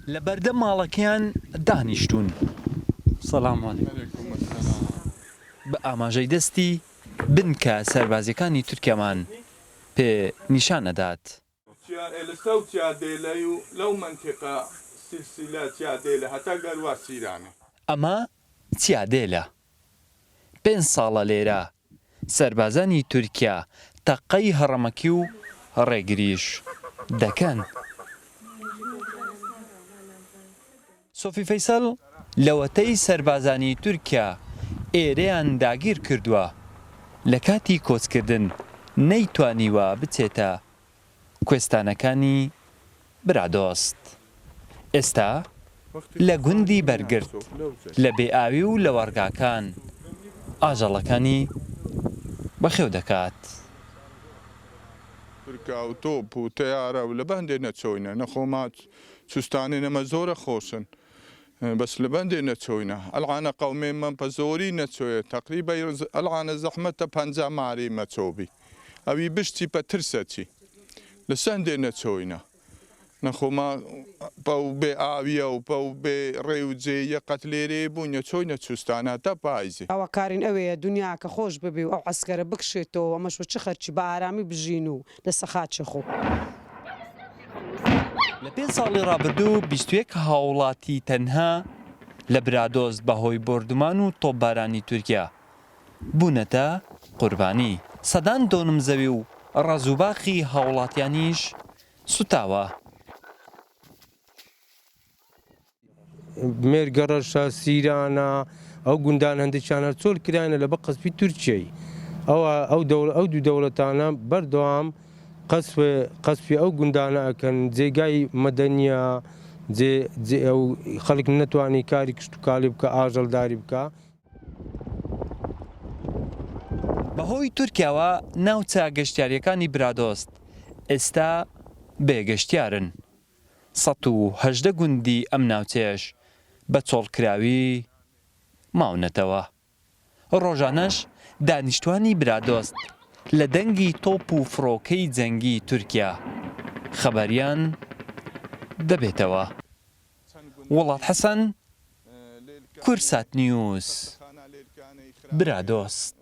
لە بەردەم ماڵەکەیان دانیشتوون. سلام علیکم. بە ئاماژەی دەستی بنکە سەربازیەکانی تورکیامان پێ نیشان ئەدات. ئەمە چیادێلە. پێنج ساڵە لێرە سەربازانی تورکیا تەقەی هەڕەمەکی و ڕێگریش دەکەن. سۆفی فەیسەڵ، لەوەتەی سەربازانی تورکیا ئێرەیان داگیر کردووە، لە کاتی کۆچکردن نەیتوانیوە بچێتە کوێستانەکانی برادۆست. ئێستا لە گوندی بەرگرد لە بێ ئاوی و لەوەڕگاکان ئاژەڵەکانی بەخێو دەکات. تورکا و تۆپ و تەیارە و لە بەندێ نەچۆینە نەخۆما چوستانێ نەمە زۆرە خۆشن بەس لە بەندێ نەچۆینە ئەلعانە قەومێ مە پە زۆری نەچۆیە تەقریبە ئەلعانە زەحمەتە 50 مارێ مەچۆبی ئەوی بشتی پە ترسە چی لە سەندێ نەچۆینە نەخۆما پەو بێ ئاویە و پەو بێ ڕێ و جێیە قەت لێرێ بووینە چۆینە چوستانە تا پایزێ. داواکارین ئەوەیە دونیاکە خۆش ببێ و ئەو عەسکەرە بکشێتەوە ئەمەش وە چ خەرکی بە ئارامی بژین و لەسە خاچێ خۆ. لە پێنج ساڵی ڕابردوو 21 هاوڵاتی تەنها لە برادۆست بەهۆی بۆردومان و تۆپبارانی تورکیا بوونەتە قوربانی، سەدان دۆنم زەوی و ڕەز و باخی هاوڵاتیانیش سوتاوە. مێرگەڕەشە، سیرانە، ئەو گوندانە هەندێکیان هەر چۆل کراینە لە بە قەسپی تورکیەی. ئەوە ئەو دەوڵ ئەو دوو دەوڵەتانە بەردەوام قەسف قەسفی ئەو گوندانە ئەکەن جێگای مەدەنیە جێ جێ ئەو خەڵک نەتوانی کاری کشتوکاڵی بکا ئاژەڵداری بکا. بەهۆی تورکیاوە ناوچە گەشتیارییەکانی برادۆست ئێستا بێ گەشتیارن، 118 گوندی ئەم ناوچەیەش بە چۆڵکراوی ماونەتەوە. ڕۆژانەش دانیشتوانی برادۆست لە دەنگی تۆپ و فڕۆکەی جەنگی تورکیا خەبەریان دەبێتەوە. وڵات حەسەن، کوردسات نیوز، برادۆست.